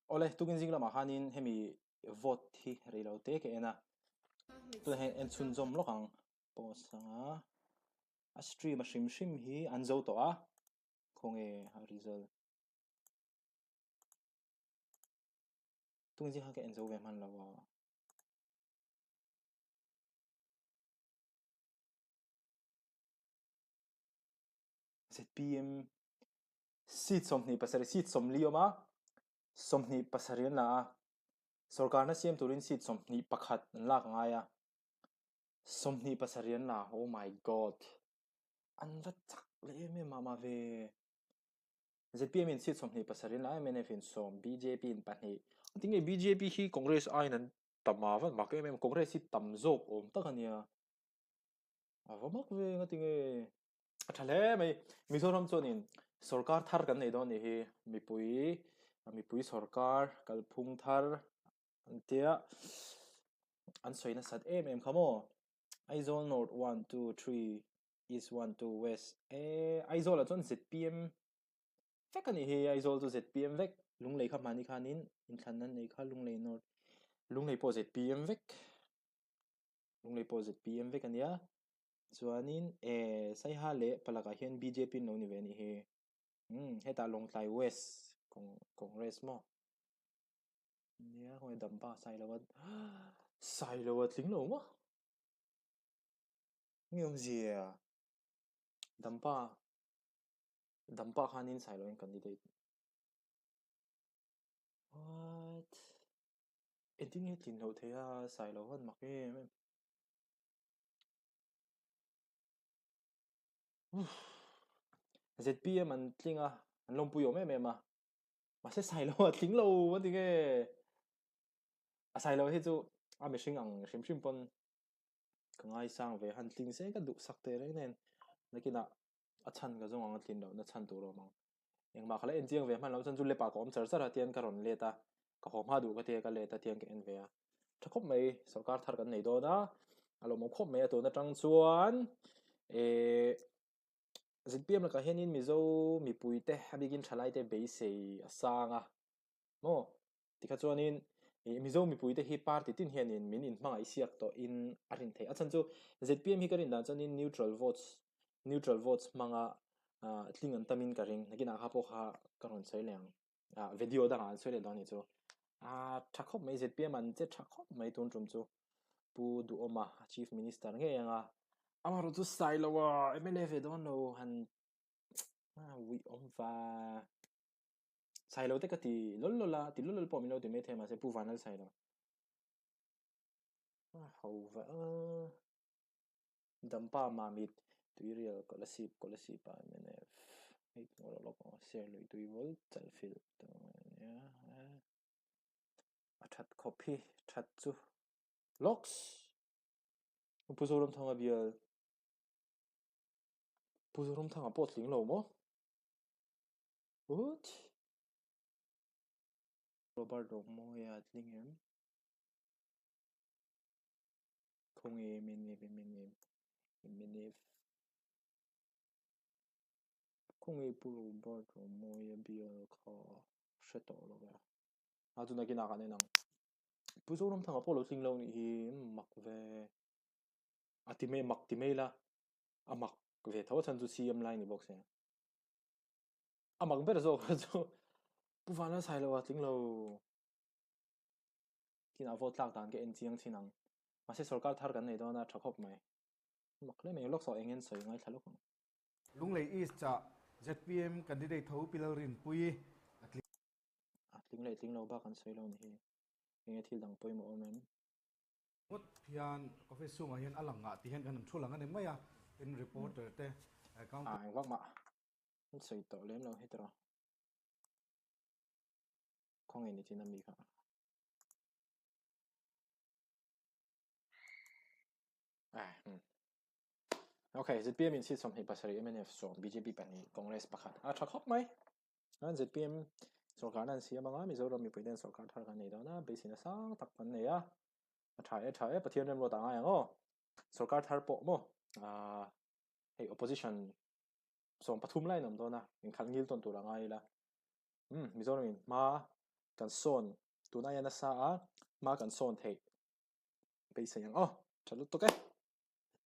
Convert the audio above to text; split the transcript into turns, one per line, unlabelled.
Awle, tukin zing lamah khanin hemi vote hi rei lo te ka en a. Tunah hian en chhunzawm lawk ang. Post anga a stream a hrim hrim hi an zo tawh a. Khawnge a result. Tukin zing khan ka en zo ve hman lo a. ZPM seat 27 seat 40 awm a, 27 an la a, sorkarna siam turin seat 21 an lak a ngai a, 27 an la, oh my god, an va chak leh em em mah mah ve. ZPM in seat 27 an la a, mnf in 10, BJP in 2. Tinge BJP hi Congress aiin an tam a, van mak em em, Congress hi tam zawk awm tak a nia. A va mak ve nga tinge a tha hle mai. Mizoram chuanin sorkar thar kan nei dawn nih hi. Mipui mipui sorkar kalphung thar an tia an sawi nasat em em kha maw. Aizawl North 1 2 3 East 1 2 West e Aizawl ah chuan ZPM vek a nih hi. Aizawl chu ZPM vek. Lunglei kha hmani khanin inthlan an nei kha Lunglei North Lunglei pawh ZPM vek. Lunglei pawh ZPM vek a nia. Chuanin eh Saiha leh Palakah hian BJP an lo ni ve a nih hi. Umm hetah Lawngtlai West Congress maw? Nia khawnge Dampa Sailoa Sailoa tling lo maw? Nge awmzia? Dampa Dampa khanin Sailoa in candidate. What? Engtin nge tlin loh theih a, Sailo han mak em em. Uff. ZPM an tling a, an lawmpui awm em em a. Mahse Sailo a tling lo a ti nge. A Sailo hi chu a mihring ang hrim hrim pawn ka ngaisang ve han tling se ka duhsak teh reng nen. Nakinah a chhan ka zawng ang a tlin loh na chhan tur a awm ang. Engmah kha la en chiang ve hman loh chuan chu lepa ka awm char char a tian ka rawn let a, ka haw hma duh ka tia ka let a tian ka en ve a. Tha khawp mai sorkar thar kan nei dawn a, a lawmawm khawp mai a tun atang chuan eh ZPM lakah hianin Mizo mipuite a bikin thalaite beisei a sang a maw? Tikha chuanin ih Mizo mipuite hi party tin hianin min inhmangaih siak tawhin a rin theih. A chhan chu ZPM hi ka rin dan chuanin neutral votes neutral votes hmanga ah tling an tamin ka ring. Nakinah kha pawh kha ka rawn sawi leh ang. Ah video dangah an sawi leh dawn anih chu. Ah tha khawp mai ZPM an che tha khawp mai tun tum chu. Pu Duhawma Chief Minister ngei anga amaherawhchu chu Sailoa MLA ve dawn lo han ah uih awm va. Sailo te ka ti lawl lawl a, ti lawl lawl pawh min lo ti maithei mahse Pu Vanlal Sailo. A ho va a. Dampa Mamit Tuirial Kolasib Kolasib ah mnf hei hmuh loh lawk aw Serlui Tuivawl Chalfilh te ania a that khawp hi that chu lawks Pu Zoramthanga bial Pu Zoramthanga pawh tling lo maw? What? Robert Romawia a tling em? Khawnge mnf mnf mnf Khawnge Pu Robert Romawia bial kha hre tawh lo e. A chu nakinah kan en ang. Pu Zoramthanga pawh lo tling lo nih hi mak ve. A ti mai mak ti mai la. A mak ve tho a chhan chu CM lai ni bawk sia. A mak ber zawk kha chu Pu Vanlal Sailo a tling lo. Tin a vote tlak dan ka en chiang thin ang. Mahse sorkar thar kan nei dawn a tha khawp mai. Mak hle mai lawk saw eng en sawi ngaithla lawk ang.
Lunglei East ah zpm candidate tho Pi Lalrinpuii a tling.
A tling leh tling lo bak an sawi lo ni hi. Enge thil dang pawimawh awm em?
Ngawt hian office chhungah hian a lang ngah tih hian kan han thu lang a ni mai a, tin reporter te
counter. A engvak mah an sawi tawh lem lo hi tawh. Khawnge ni chin a mi kha. Ah, hmm. Okay, ZPM in seat 27 MNF 10 BJP 2 Congress 1 a tha khawp mai. An ZPM sorkar nan siam anga Mizoram mipui ten sorkar thar kan nei dawn a, beiseina sang tak kan nei a. A tha e tha e Pathian remruat a ngai ang aw. Sorkar thar pawh maw ah hei opposition 13 lai an awm dawn a, inkhalh ngil tawn tur a ngai ila. Um Mizoram in hma. kan sawn tun aia nasa a hma kan sawn theih beisei ang aw. Tha lutuk e.